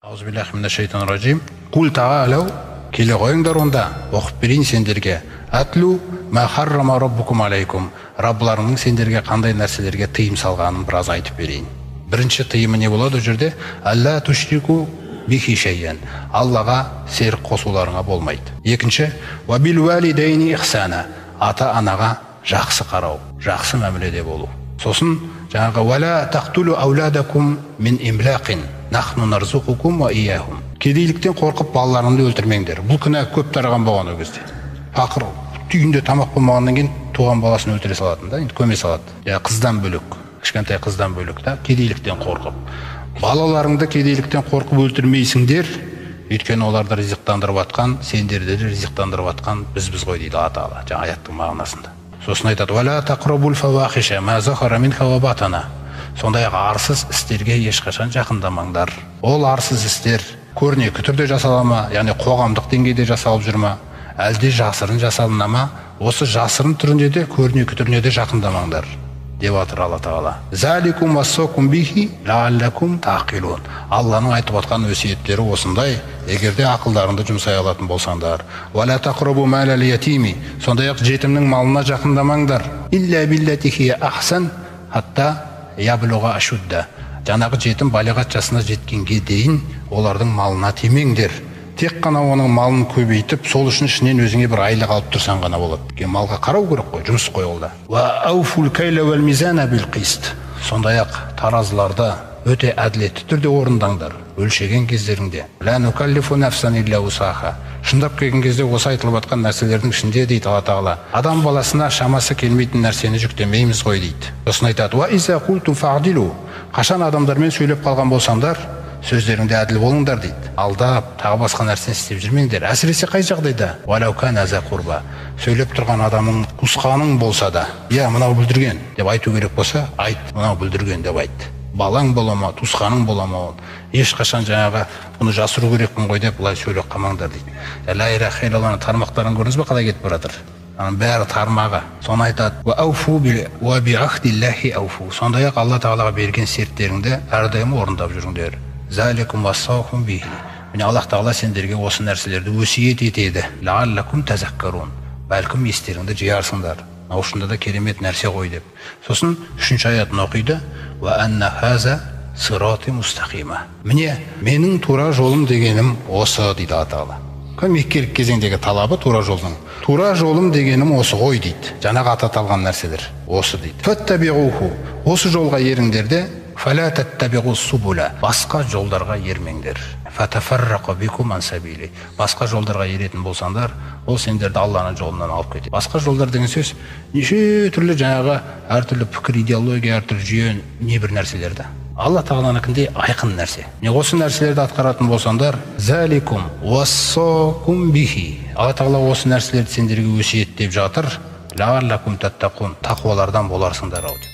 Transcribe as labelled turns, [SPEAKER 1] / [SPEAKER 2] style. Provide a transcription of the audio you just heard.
[SPEAKER 1] Аузубиллахи. Кул тағалау, келе қойыңдар онда, оқып берейін сендерге. Атлу ма харрама раббукум алейкум. Раббыларыңның сендерге қандай нәрселерге тыйым салғанын біраз айтып берейін. Бірінші тыйымы не болады ол жерде? Алла тушрику бихи шайян. Аллаға серік қосуларыңа болмайды. Екінші, уа бил уалидайни ихсана. Ата-анаға жақсы қарау, жақсы мәміледе болу. Сосын жаңағы уала тақтулу ауладакум мин имлақин нахну нарзукукум ва ияхум. Кедейліктен қорқып балаларыңды өлтірмеңдер. Бұл күнә көп тараған болған ол кезде. Пақыр үйінде тамақ болмағаннан кейін туған баласын өлтіре салатын да, енді көме салады. Я қыздан бөлек, кішкентай қыздан бөлек та, кедейліктен қорқып. Балаларыңды кедейліктен қорқып өлтірмейсіңдер, өйткені оларды ризықтандырып атқан, сендерді де ризықтандырып атқан бізбіз ғой дейді Алла Тағала, жаңа аяттың мағынасында. Сосын айтады, «Уәлә тақрабул фавахиша ма захара минха ва батана». Сондай-ақ арсыз істерге ешқашан жақындамаңдар. Ол арсыз істер көрнекі түрде жасала ма, яғни қоғамдық деңгейде жасалып жүр ма, әлде жасырын жасалына ма, осы жасырын түрінде де көрнекі түріне де жақындамаңдар деп жатыр Алла Тағала. Заликум вассакум бихи лааллакум тақилун. Алланың айтып отқан өсиеттері осындай, егер де ақылдарыңды жұмсай алатын болсаңдар. Уа ла тақрабу малал ятими. Сондай-ақ жетімнің малына жақындамаңдар. Илля биллати хия ахсан хатта яблуға ашудда. Жаңағы жетім балиғат жасына жеткенге дейін олардың малына тимеңдер. Тек қана оның малын көбейтіп, сол үшін ішінен өзіңе бір айлық алып тұрсаң ғана болады. Өйткені малға қарау керек қой, жұмыс қой ол да. Уа ауфул кайла уал мизана бил қист. Сондай-ақ таразыларды өте әділетті түрде орындаңдар, өлшеген кездеріңде. Ла нукаллифу нафсан илля усаха. Шындап келген кезде осы айтылып жатқан нәрселердің ішінде дейді Алла Тағала, адам баласына шамасы келмейтін нәрсені жүктемейміз ғой дейді. Сосын айтады, уа иза культум фаъдилу. Қашан адамдармен сөйлеп қалған болсаңдар, сөздеріңде әділ болыңдар дейді. Алдап, тағы басқа нәрсені істеп жүрмеңдер. Әсіресе қай жағдайда? Уалау кана за курба. Сөйлеп тұрған адамың туысқаның болса да, иә, мынау бүлдірген деп айту керек болса, айт, мынау бүлдірген деп айт. Балаң бола ма, туысқаның бола ма, ол ешқашан жаңағы бұны жасыру керекпін ғой деп былай сөйлеп қалмаңдар дейді. Ла илаха иллалланың тармақтарын көрдіңіз бе, қалай кетіп бара жатыр? Аның бәрі тармағы. Соны айтады, уа ауфу бил, уа би ахдиллахи ауфу. Сондай-ақ Алла Тағалаға берген серттеріңді әрдайым орындап жүріңдер. Заликум вассаухум бихи. Міне Аллах Тағала сендерге осы нәрселерді өсиет етеді. Лааллакум тазаккарун. Бәлкім естеріңді жиярсыңдар. Мынау да керемет нәрсе ғой деп. Сосын үшінші аятын оқиды. Уа анна хаза сирати мустақима. Міне менің тура жолым дегенім осы дейді Алла Тағала. Меккелік кезеңдегі талабы тура жолдың. Тура жолым дегенім осы ғой дейді. Жаңағы аты аталған нәрселер осы дейді. Фаттабиғуху. Осы жолға еріңдер де, фала таттабиғу субула. Басқа жолдарға ермеңдер. Фатафаррақа бикум ан сабили. Басқа жолдарға еретін болсаңдар, ол сендерді Алланың жолынан алып кетеді. Басқа жолдар деген сөз неше түрлі жаңағы әртүрлі пікір, идеология, әртүрлі жүйе, небір нәрселер да. Алла Тағаланыкіндей айқын нәрсе. Міне осы нәрселерді атқаратын болсаңдар, заликум вассакум бихи. Алла Тағала осы нәрселерді сендерге өсиеттеп жатыр. Лааллакум таттақун. Тақуалардан боларсыңдар ау деп.